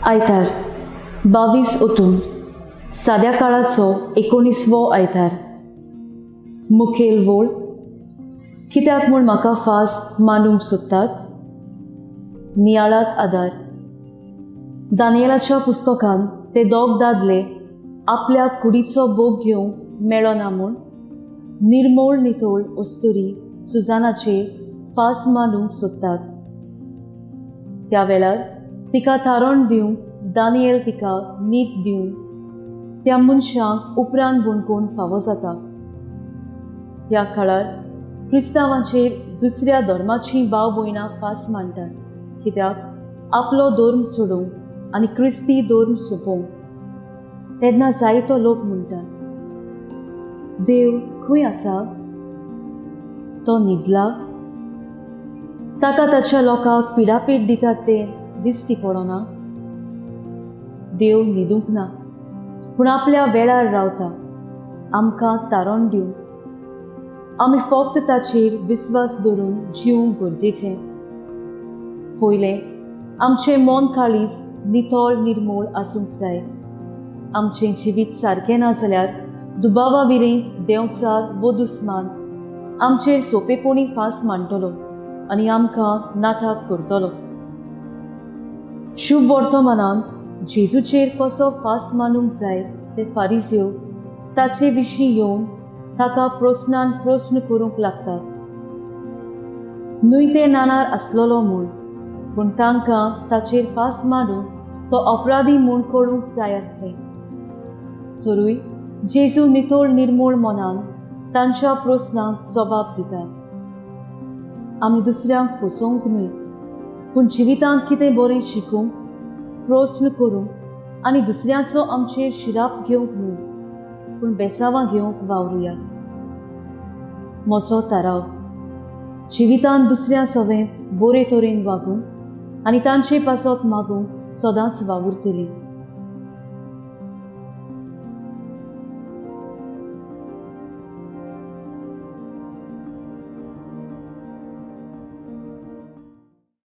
आयतार 22 ओतून साद्या काळाचो 19वो आयतार. मुखेल वोळ कित्याक म्हूण म्हाका फास मांडूंक सोदतात? नियाळाक आदार. दानियलाच्या पुस्तकान ते दोग दादले आपल्या कुडीचो भोग घेवंक मेळना म्हूण निर्मोळ नितोळ अस्तुरी सुजानाचेर फास मांडूंक सोदतात. त्या वेळार तिका थारण दिवंक दानियल तिका नीत दिवन त्या मनशांक उपरांत बणकोवन फावो जाता. ह्या काळार क्रिस्तांवांचेर दुसऱ्या धर्माचीं भाव भयणां फास मांडटात, कित्याक आपलो धर्म सोडूंक आनी क्रिस्ती धर्म सोंपोवंक. तेन्ना जायतो लोक म्हणटात, देव खंय आसा? तो न्हिदला? ताका ताच्या लोकांक पिडापीड दितात तें दिश्टी पडना? देव न्हिदूंक ना, पूण आपल्या वेळार रावता आमकां तारण दिवंक. आमी फक्त ताचेर विस्वास दवरून जिवंक गरजेचें. पयलें आमचें मन काळीज नितळ निर्मूळ आसूंक जाय. आमचें जिवीत सारकें ना जाल्यार दुबावा विरें देंवचार वो दुस्मान आमचेर सोंपेपणी फास मांडटलो आनी आमकां नाटाक करतलो. शुभ वर्तमानांत जेजूचेर कसो फास मांडूंक जाय ते फारिज्यो ताचे विशीं येवन ताका प्रस्नान प्रस्न करूंक लागतात. न्हय ते नाणार आसलेलो म्हूण, पूण तांकां ताचेर फास मांडून तो अपराधी म्हूण कळूंक जाय आसलें. तरूय जेजू नितळ निर्मूळ मनान तांच्या प्रस्नांक जबाब दिता. आमी दुसऱ्यांक फसोवंक न्हय, पूण जिवितांत कितें बरें शिकूंक, प्रस्न करूंक आनी दुसऱ्याचो आमचेर शिराप घेवंक न्हय, पूण बेसावां घेवंक वावरुया. म्हजो थाराव जिवितांत दुसऱ्या सवें बरे तरेन वागूंक आनी तांचे पासत मागूंक सदांच वावुरतली.